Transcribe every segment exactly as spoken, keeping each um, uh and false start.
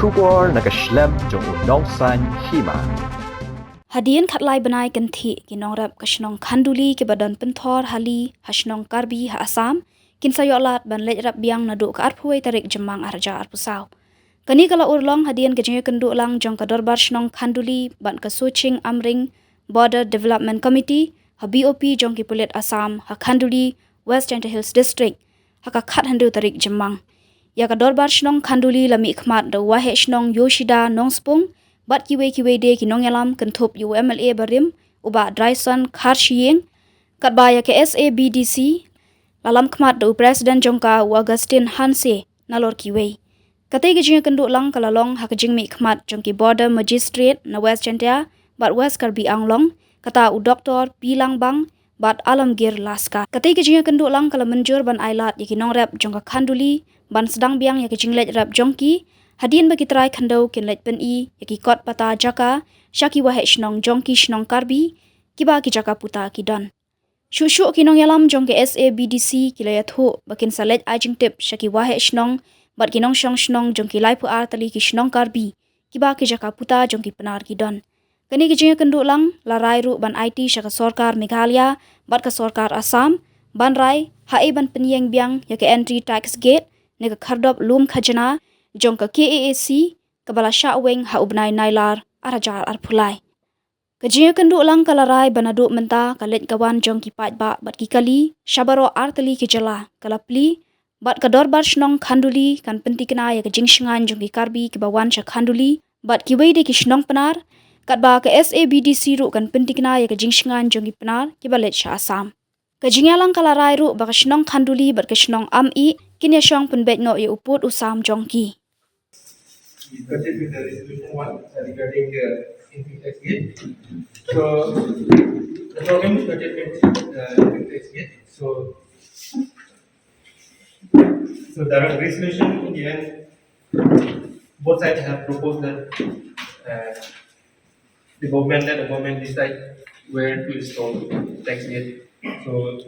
Khubor na ka shlem jong u nongsan hima. Hadien khatlai bnai kynthih ki nongrep ka shnong Khanduli kiba don pynthor hali ha shnong Karbi ha Assam kin sa ïoh lad ban leit rep biang naduh ka arphew tarik Jymmang arhajar arphew saw. Kane ka la urlong hadien ka jingïakynduh lang jong ka dorbar shnong Khanduli bad ka Soching Amring Border Development Committee ha B O P jong ki pulit Assam ha Khanduli, West Jaintia Hills District ha ka khathynriew tarik Jymmang. Ïa ka dorbar shnong Khanduli la mih khmat da u waheh shnong Yoshida Nongspung bad kiwei kiwei de ki nongïalam kynthup ïa u M L A barim u Bah Dryson Kharshiing, katba ïa ka S A B D C la lam khmat da u president jong ka u Augustine Hanse nalor kiwei. Katei ka jingïakynduh lang ka la long ha ka jingmih khmat jong ki border magistrate na West Jaintia bad West Karbi Anglong, kata u Doktor P Langbang bad Alamgir Laska. Katei ka jingïakynduh lang ka la mynjur ban ai lad ïa ki nongrep jong ka Khanduli ban sdang biang ïa ka jingleit rep jong ki hadien ba ki trai khyndew kin leit pyni ïa ki kot pata jaka sha ki waheh shnong jong ki shnong Karbi kiba ki jaka puta ki don. Shuh shuh ki nongïalam jong ka S A B D C ki la ïathuh ba kin sa leit ai jingtip sha ki waheh shnong bad ki nongshong shnong jong ki laiphew ar tylli ki shnong Karbi kiba ki jaka puta jong ki Pnar ki don. Kane ka jingïakynduh lang la rai ruh ban aiti sha ka sorkar Meghalaya bad ka sorkar Assam ban rai haei ban pynïeng biang ïa ka entry tax gate ne ka khyrdop lum khajna jong ka K A A C kaba la shah weng ha u bnai Nailar arhajar arphew lai. Ka jingïakynduh lang ka la rai ba naduh mynta ka leit ka wan jong ki paidbah bad ki kali sha baroh ar tylli ki jylla ka la plie bad ka dorbar shnong Khanduli kan pyntikna ïa ka jingshngaiñ jong ki Karbi kiba wan sha Khanduli bad kiwei de ki shnong Pnar, katba ka S A B D C ruh kan pyntikna ïa ka jingshngaiñ jong ki Pnar kiba leit sha Assam. Ka jingïalang ka la rai ruh ba ka shnong Khanduli bad ka shnong Amih kin ïashong pynbeit noh ïa u pud u sam jong ki. Started with the resolution one, uh, regarding the entry tax gate. So the problem started with, uh, entry tax gate. So, so the resolution in the end, both sides have proposed that, uh, the government, let the government decide where to install tax gate. So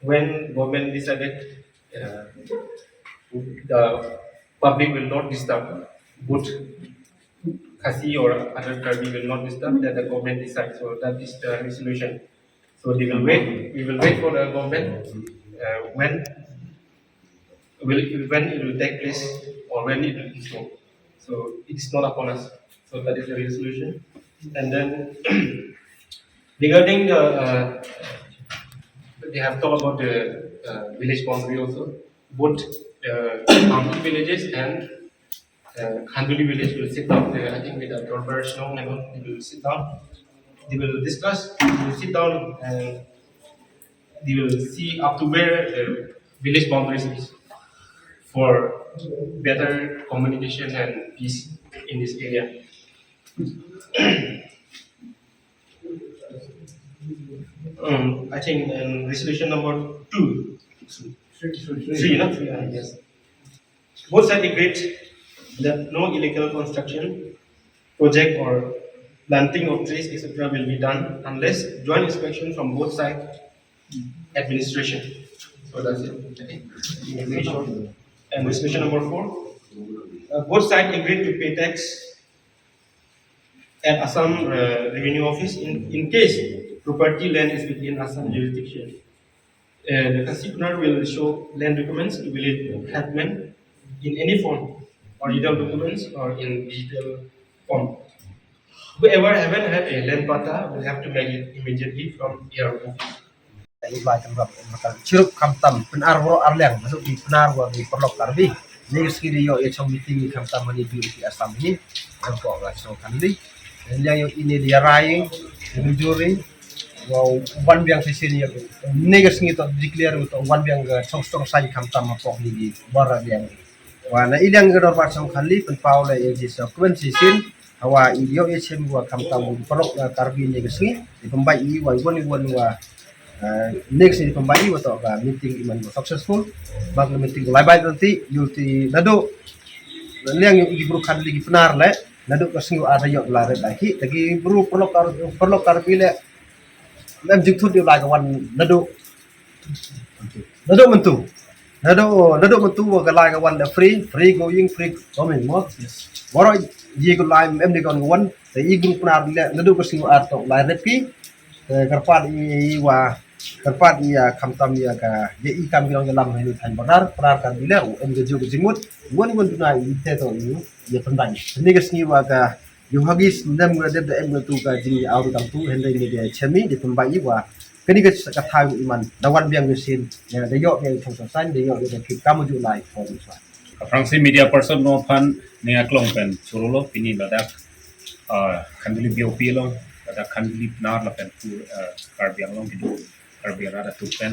when government decided, uh, the public will not disturb, both Khasi or other Karbi will not disturb, let the government decide. So that is the resolution. So they will wait. We will wait for the government, uh, when will it, when it will take place or when it will install. So it is not upon us. So that is the resolution. And then regarding the, uh, they have talked about the, uh, village boundary also. Both, uh, Amih villages and, uh, Khanduli village will sit down. Uh, I think with the Dorbar Shnong and all, they will sit down. They will discuss. They will sit down and they will see up to where the village boundaries is for better communication and peace in this area. Um, I think, um, resolution number two. Three, no? Yeah, yes. Both sides agreed that no illegal construction, project or planting of trees, et cetera will be done unless joint inspection from both side administration. So that's it. Okay. And resolution number four, uh, both sides agreed to pay tax at Assam, uh, Revenue Office in, in case property land is within Assam jurisdiction. Uh, the Khasi Pnar will show land documents to village headman in any form, original documents or in digital form. Whoever haven't had a land patta will have to make it immediately from A R O office. Iba kan rap bakal chirup khamtam Pnar bro arliang masuk di Pnar wa di perlok Karbi. Ni ski di yo ya chong meeting khamtam ni di Assam ni. Yang ko ga chong kan di. Yang yo ini dia rai, mencuri. Wa wan biang session ïa ne ka sngi to declare to wan biang ka song song sai khamtam ma pok ni di bara biang. Wa na i liang ka dorbar song Khanduli pynpaw la ïa ji sa kuen session. Hawa i ïoh ïa chem wa khamtam wa parok, eh, Karbi ne ka sngi. I pynbai i wa i wan i wan wa, eh, ne ka sngi i pynbai i wa to ka meeting i man wa successful. Bak na meeting lai bai tanti yu ti nado. Liang yu i bru Khanduli ki Pnar le. Nado ka sngi wa ada ïoh la red lagi. Lagi bru parok Kar-, parok Karbi le. Lem jingthut ïa la ka wan nado. Nado mentu. Naduh naduh mynta wa ka lai ka wan da free, free going, free coming mo. Waroh yi ka lai em ni kon ka wan, te i group nar le naduh ka sngi ar to lai rep ki. Te kyrpad i wa kyrpad i ya khamtam ya ka ya i kam ki long ya lam hini than banar, prar kan bile u em ka ju ka jingmut. Wan wan duna i te to i ya pynban. Ni ka sngi wa ka Yu hagi snem nga dep da em nga tu ka jing ya aru kam tu hende ni dia chemi di pembai wa. Kani ka ka thai iman da wan biang ni sin ya da yok ya thong san da yok ya ki kam ju lai ko ni sa. Ka Prangsi media person no phan ne aklong pen churulo pini ladak, ah, Khanduli B O P lo, ladak Khanduli Pnar la pen pu, ah, Karbi Anglong kidu Karbi Anglong da tu pen.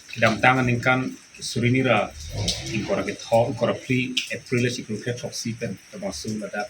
Kidam tang ningkan surinira ingkora ke tho ingkora pli April sikul ke thok si pen tabang su ladak.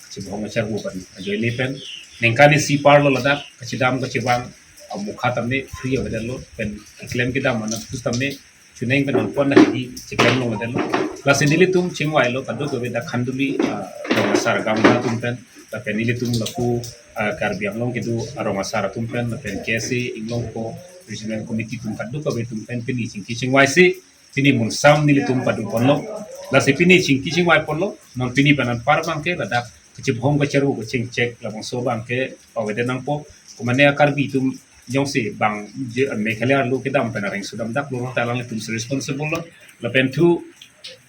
Chibhong char bu pen ajoy ni pen ningkan ni si par lo ladak kachidam kachibang amukha tamne free available lo pen klem kidam mana pus tamne chuneng pen pon na hi chiklem lo available lo. Lasi nilitum chingwai lo kadu kabe da Khanduli, ah, sar gam tum pen. Lapen nilitum laku, ah, Karbi Anglong kidu arong asar atum pen lapen K S A Inglongpo Regional Committee tum kadu kabe tum pen pini chingki chingwai si pini munsam nilitum padu ponlo. Lasi pini chingki chingwai ponlo non pini panan par bangke ladak kachibhong kacharu kachingchek labangso bangke pawede nangpo. Kumane Karbi tum jongsi bang je Meghalaya lu kedam pen areng sudam dak lu ta alanglitum si responsible lo. Lapen thu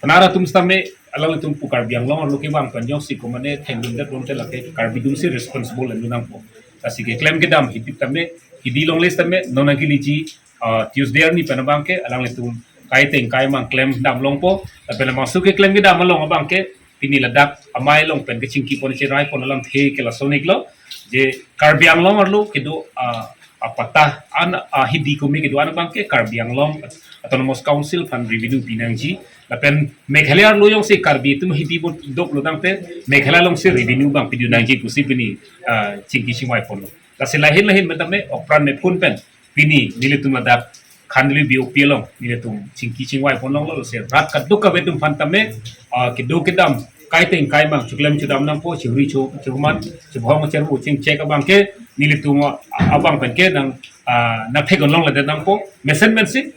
Penara tum stame alanglitum pu Karbi Anglong arlo kibang pen jongsi kumane thengdum det longte lake Karbi dum si responsible endu nangpo. Lasi keklem kedam hiti tame hidi longle stame nona kili ji, ah, Tuesday arni pen abangke alanglitum kai teng kai mang klem dam longpo. Lapen amang su keklem kedam along abangke pini ladak amai long pen kechingki pon chirai pon alam the ke la sonik lo. Je Karbi Anglong arlo kedo, ah, apata an, ah, hidi kumi kedo an abangke Karbi Anglong Autonomous Council phan revenue pinangji. Lapen Meghalaya arlo jongsi Karbi tum hidi bon dok lo dangte Meghalaya longsi revenue bang pinangji pusi pini, ah, chingki chingwai ponlo. Lasi lahin lahin metame okpran me phun pen pini nilitum ladak Khanduli B O P along nilitum chingki chingwai ponlong lo se rat kaduk kabe tum phan tame, ah, kedo kedam kai teng kai mang chuklem chudam nangpo churi chu chuman chubhong cherbu chingchek abangke nilitum, ah, abang penke nang, ah, nang thegon long lade nangpo mesen mensi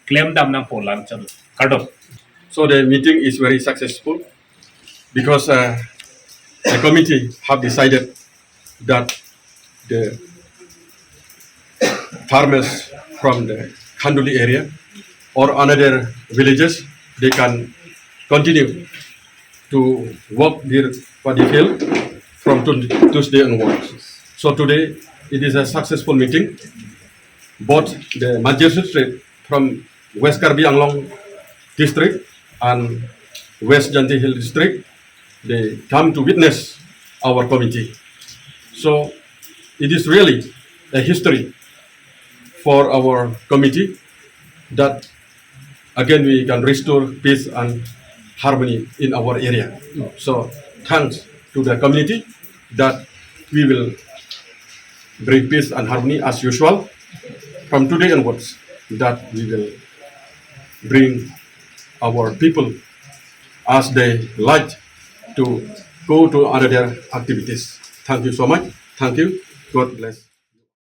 klem dam nangpo lan chon kardom. So the meeting is very successful because, uh, the committee have decided that the farmers from the Khanduli area or another villages, they can continue to work their paddy field from Tun- Tuesday onwards. So today, it is a successful meeting. Both the magistrate from West Karbi Anglong district and West Jaintia Hill district, they come to witness our committee. So it is really a history for our committee that again we can restore peace and harmony in our area. So thanks to the community that we will bring peace and harmony as usual from today onwards, that we will bring our people as they like to go to other activities. Thank you so much. Thank you. God bless.